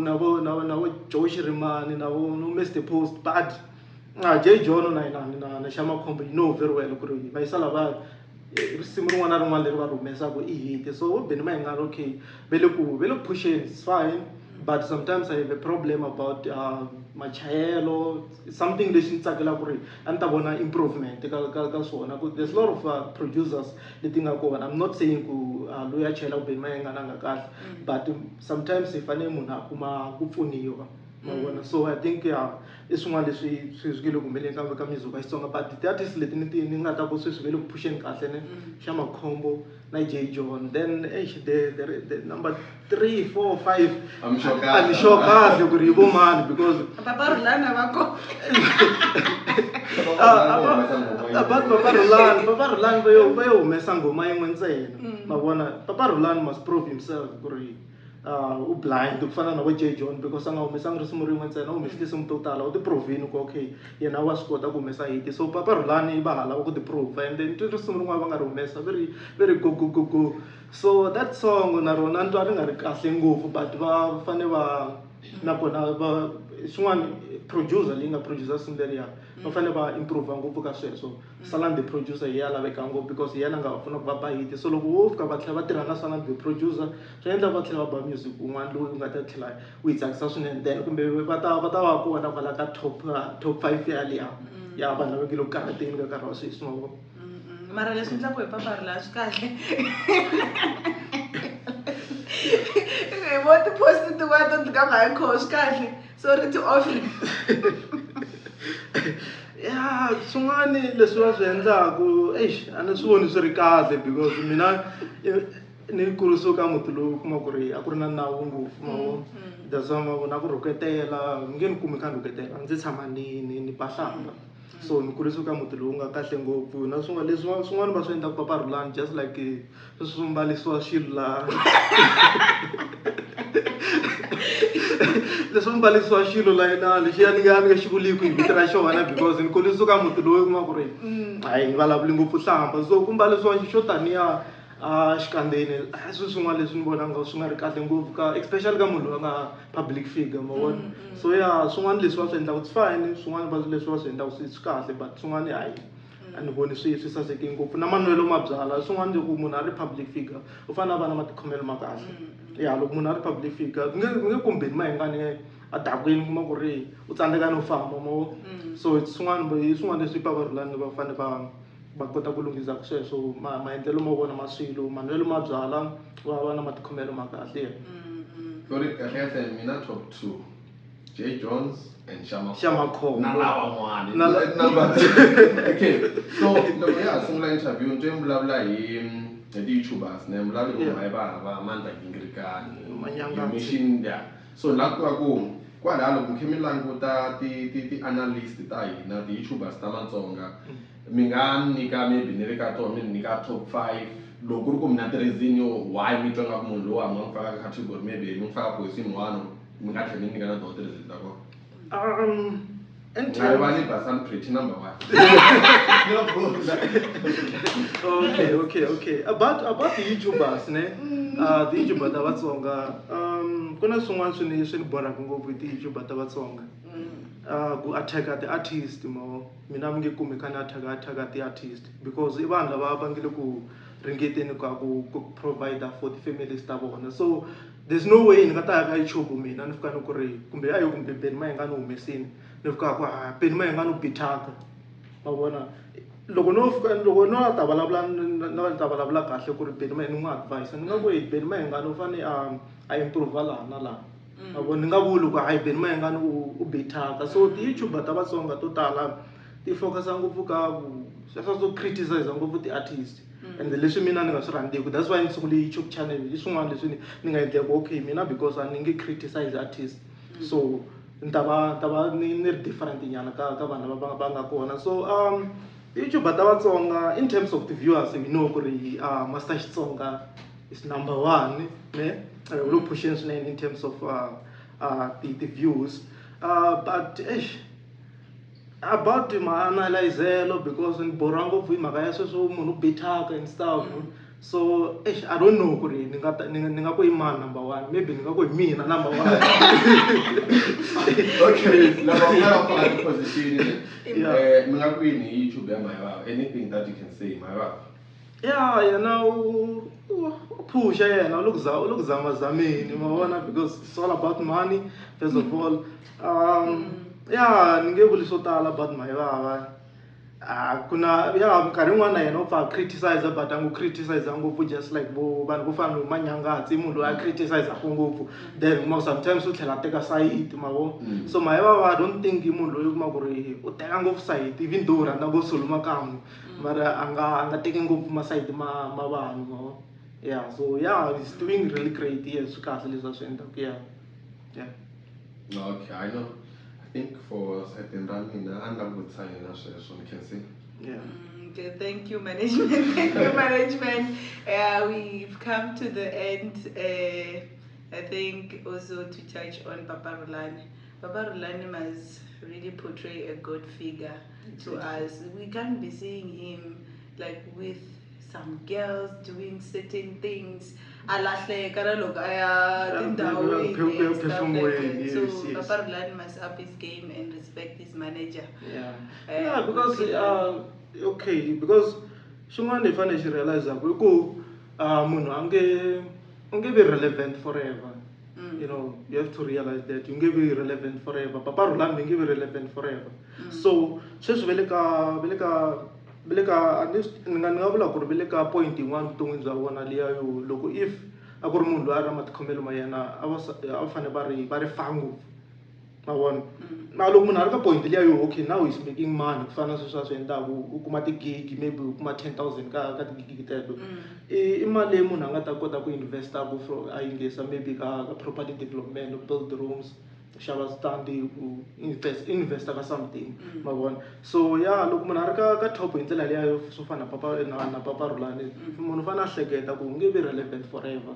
Joe Shirimani na vo no Mr Post, but J John na na na na xa Makhombo, you know very well ku ri va yisa lava risimu rin'wana na rin'wana leri va ri humesaka i hit. So vo Benny Mayengani, okay, va le ku pusheni, it's fine, but sometimes I have a problem about machayelo, something lexi ni tsakelaka ku ri a ni ta vona improvement ka swona. Ku there's a lot of producers leti nga kona. I'm not saying ku loyi a chayelaka Benny Mayengani a nga kahle, but sometimes i fanele munhu a kuma ku pfuniwa, ma vona. So I think, yeah, i swin'wana leswi swi nge le ku humeleni ka music wa Xitsonga. But ti-artist leti ni nga ta ku sweswi va le ku phusheni kahle ne, xa Makhombo na J John. Then eish, the number 3, 4, 5, I'm sure kahle. a ni sure kahle ku ri hi vo mani because Papa Rhulani va kona. About Papa Rhulani va yo humesa nghoma yin'we ntsena, ma vona. Papa Rhulani must prove himself ku ri u blind ku fana na vo J John, because a nga humesangi risimu rin'we ntsena, u humese tinsimu to tala, u ti provini ku okay, yena wa swi kota ku humesa hit. So Papa Rhulani va ha lava ku ti prove, and then twi risimu rin'wana va nga ri humesa ve ri go go go go. So that song na rona ni twa ri nga ri kahle ngopfu, but va fane va nakona va swin'wana producer leyi nga producer risimu leriya, va fanele va improve ngopfu ka sweswo. Salan the producer hi ya laveka ngopfu, because hi yena a nga va pfuna ku va ba hit. So loko wo fika va tlhela va tirha na Salan the producer, swi endla va tlhela va ba music wun'wana lowu nga ta tlhela wu yi tsakisa swinene, then kumbe va ta va kona kwala ka top 5 yaliya ya vanhu lava nge le ku karhateni ka nkarhi wa sweswi, ma vona. Mara leswi endlaku hi Papa Rhulani swi kahle. Hi vo ti-post tin'wana to ka nga hi kho swi kahle. Sorry to offer. Ya, swin'wani leswi va swi endlaku, eish, a ni swi voni swi ri kahle, because mina ni kurisiwe ka muti lowu kuma ku ri a ku ri na nawu ngopfu, ma vona. That's why, ma vona, ku rhuketela mi nge ni kumi kha ni rhuketela, ndzi tshama ni ba hlamba. So ni kurisiwe ka muti lowu nga kahle ngopfu na swin'wana leswi swin'wana va swi endlaka Papa Rhulani, just like sweswi swi mbalisiwa swilo laha, leswi mbalisiwa xilo la yena lexiya ni nga xi vuliku hi vito ra xona, because ni kurisiwe ka muti lowu kuma ku ri hayi ni vulavuli ngopfu hlamba. So ku mbalisiwa xo taniya a xikandzeni a swi swin'wana leswi ni vonaka swi nga ri kahle ngopfu ka especially ka munhu loyi a nga public figure ma vona. So ya swin'wana leswi va swi endlaka it's fine, swin'wana va leswi va swi endlaka swi kahle, but swin'wana hayi, a ni voni swi saseke ngopfu. Na manwelo ma byala swin'wana, loko munhu a ri public figure u fanele a va na matikhomelo ma kahle. Ya, loko munhu a ri public figure mi nge kumbeni Mayengani a dakwini, kuma ku ri u tsandzeka no famba mo. So it's swin'wana, hi swin'wana leswi Papa Rhulani va fanele va kota ku lunghisa sweswo, maendlelo ma vona ma swilo, manwelo ma byala, va va na matikhomelo ma kahle. Sorry, kahle kahle mina top two, Jay Jones and Shama. Shama Khombo. Na lavan'wani. Na. Okay, so loko ya ha sungula interview ni twe mi vulavula hi ti-youtubers, ne vulavula hi va va Mandla Gingirikani. Manyangatsi. You mentioned, yeah. So ni lava ku tiva ku kwalaho loko mi kha mi languta ti-analyst ta hina, ti-youtubers ta Matsonga, mi nga nyika maybe ni le ka tona, mi ni nyika top 5, loko ku ri ku mi na ti-reason yo why mi twa nga ku munhu lowu mi nga n'wi faka ka category, maybe mi n'wi faka position 1, mi nga tlhela mi nyika na tona ti-reason ta kona. In Nga terms rivali Basani Pretty number 1. Okay. About the YouTubers, ne? The YouTuber ta Vatsonga. Ku na swin'wana swi ni borhaka ngopfu hi ti-YouTuber ta Vatsonga. Ku attack the artist mo. Mina mi nge kumi kha ni attack the artist because i vanhu lava va nge le ku ringeteni ka ku provide for the families ta vona. So there's no way ni nga ta ya ka YouTube mina ni fika ni ku ri kumbe ayo kumbe Benny Mayengani humesini ni fika ku ha Benny Mayengani u bithaka. Ma vona, loko no fika loko no ta vulavula no ta vulavula kahle ku ri Benny Mayengani ni n'wi advise, ni nga ku Benny Mayengani u fane a improve laha na laha. Ma vona, ni nga vuli ku hayi Benny Mayengani u bithaka. So ti-YouTuber ta Vatsonga to tala ti focus ngopfu ka ku sweswo swo criticize ngopfu ti-artist. And leswi mina ni nga swi rhandziku, that's why ni sungule YouTube channel. I swin'wana leswi ni nga endleka okay mina because a ni nge criticize artist. So ni ta va ni ri different nyana ka vanhu lava va nga kona. So YouTuber ta Vatsonga in terms of the viewers, we know ku ri Master Xitsonga is number 1, ne? U le pushing swinene in terms of the views. But about ma-analyzelo because ni borha ngopfu hi mhaka ya sweswo munhu u bithaka and stuff. So I don't know ku ri ni nga ta, ni nga ku i mani number 1, maybe ni nga ku hi mina number 1. Okay, lava u nga la faka ti-position, Yeah. mi nga ku yini hi YouTube ya Mayivava? Anything that you can say, Mayivava? Yeah, yena u phusha yena, u le ku u le ku zamazameni, ma vona, because it's all about money first of all. Yeah, ni nge vuli swo tala about Mayivava. Ku na, yeah, minkarhi yin'wana na yena u pfa a criticize, but a ngo criticize ngopfu, just like vo vanhu vo fana no Manyangatsi, i munhu loyi a criticize-aku ngopfu, then kuma sometimes u tlhela a teka sayiti, ma vo. So Mayivava, I don't think i munhu loyi u kuma ku ri u teka ngopfu sayiti, even though u rhandza ngopfu Solly Makamu, mara a nga teki ngopfu masayiti ma vanhu, ma vo. Yeah, so yeah, he's doing really great. Yeah, swi kahle leswi a swi endlaka. Yeah. Yeah. Okay, I know. I think for certain ra mina a ni lava ku vutisa yena sweswo, ni khensi. Yeah. Okay, thank you, management. Thank you, management. We've come to the end. I think also to touch on Papa Rhulani. Papa Rhulani must really portray a good figure to us. We can't be seeing him with some girls doing certain things. Alahleka na loko a ya tindhawini and stuff like that. So Yes. Papa Rhulani must up his game and respect his manager. Yeah. Yeah, because, Repeat okay, because xin'wana hi fanele xi realize-aku i ku munhu a nge, u nge be relevant forever. You have to realize that you nge be relevant forever. Papa Rhulani nge be relevant forever. So sweswi ve le ka, ve le ka, ve le ka, a ni swi, ni nga, ni nga vula ku ri ve le ka point yin'wana vuton'wini bya vona liya yo loko if a ku ri munhu loyi a ri na matikhomelo ma yena, a va sa, a va fanele va ri fa ngopfu. Ma vona? Na loko munhu a ri ka point liya yo, okay, now he's making money, ku fana na sweswi a swi endlaku, u kuma ti-gig, maybe u kuma 10,000 ka ti-gig teto. I mali leyi munhu a nga ta kota ku investa ku for a yinghisa maybe ka property development, build rooms, xava switandi, ku investa ka something. Ma vona? So yeah, loko munhu a ri ka top hi ndlela liya yo swo fana na Papa, na Papa Rhulani, munhu u fanele a hleketa ku u nge vi relevant forever.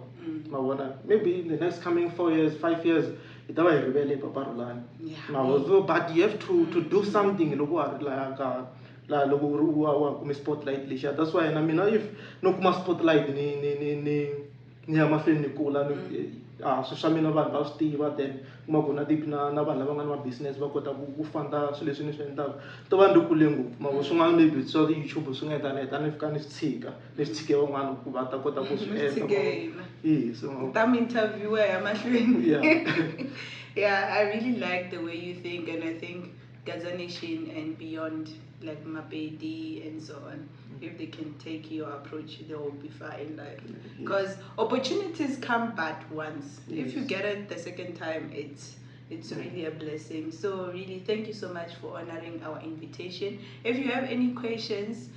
Ma vona? Maybe in the next coming 4 years, 5 years, hi ta va hi rivele hi Papa Rhulani. Yeah. Ma vona? So, but you have to do something loko wa ha ri laha ka, Laha loko u ri wa ha kumi spotlight lexiya, that's why na mina if no kuma spotlight ni ya mahlweni ni kula ni a swilo swa mina vanhu va swi tiva, then kuma ku na ti na vanhu lava nga na ma-business va kota ku funda swilo leswi ni swi endlaka, to va ni kule ngopfu mavo. Swin'wana maybe swa ti-YouTube swi nga endla ni heta ni fika ni swi tshika, ni swi tshike van'wana ku va ta kota ku swi Mi endla. Tshike yena. Yes, so, Ta mi interviewer ya mahlweni. Yeah. Yeah, I really like the way you think, and I think Gaza Nation and beyond, like Mapedi and so on, if they can take your approach, they will be far in life. Because opportunities come but once. If you get it the second time, it's really a blessing. So really, thank you so much for honoring our invitation. If you have any questions,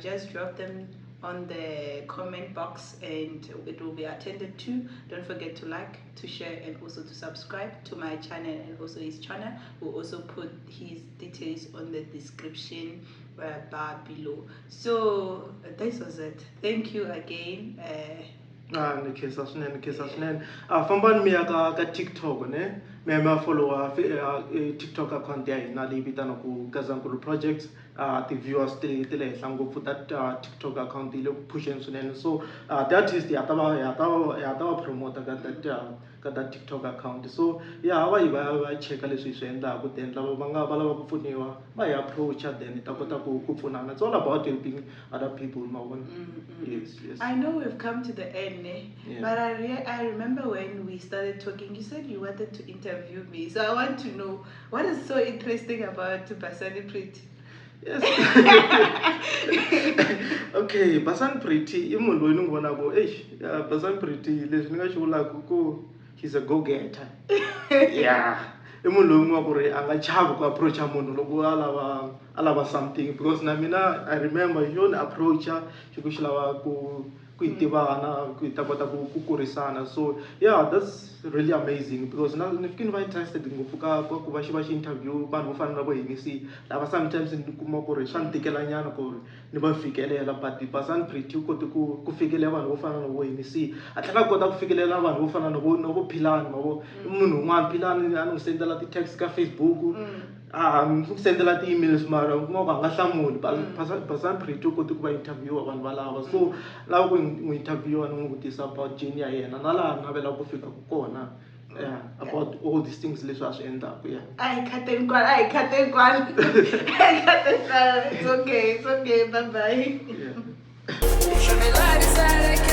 just drop them on the comment box and it will be attended to. Don't forget to like, to share, and also to subscribe to my channel and also his channel. We'll also put his details on the description bar below. So this was it. Thank you again. Ah, ni khensa swinene, ni khensa swinene. A fambani mi ya ka TikTok ne, mi ya followa TikTok account ya hina leyi vitanaku Gazankulu Projects. Ti-viewers ti le henhla ngopfu, that TikTok account yi le ku pusheni swinene. So ti-artist ha ta va promoter ka that TikTok account. So ya va yi va ya cheka leswi hi swi endlaku, then lava va nga va lava ku pfuniwa va hi approacha, then hi ta kota ku pfunana. It's all about helping other people, ma vona. Yes. I know we've come to the end, eh? Yeah. But I remember when we started talking, you said you wanted to interview me. So I want to know what is so interesting about Basani Pretty. Yes. Okay, Basan Pretty i munhu loyi ni n'wi vonaka, eish, Basan Pretty, leswi ni nga xi vulaka ku he's a go getter. Yeah. I munhu loyi nga ku ri a nga chavi ku approacha munhu loko a lava something, because na mina I remember yo ni approacha xi ku xi lava ku hi tivana, ku hi ta kota ku kurisana. So yeah, that's really amazing, because na ni fike ni va interested ngopfu ka ku va xi interview vanhu vo fana na vo Hennessy, lava sometimes ni kuma ku ri swa ni tikela nyana ku ri ni va fikelela, but Basan Pretty u kote ku fikelela vanhu vo fana na vo Hennessy, a tlhela a kota ku fikelela vanhu vo fana na vo Philani, ma vo. I munhu un'wana Philani a ni n'wi sendela ti-text ka Facebook, a ni n'wi sendela ti-emails, mara u kuma ku a nga hlamuli. Basan Pretty u kote ku va interviewa vanhu valava. So lava ku n'wi interviewa, ni n'wi vutisa about journey ya yena na laha a navelaka ku fika kona, yeah, about all these things leswi a swi endlaku, yeah. Ay, khateni kwala, ay, khateni kwala. Ay, khateni kwala. It's okay, it's okay. Bye bye. Yeah. Show me love inside.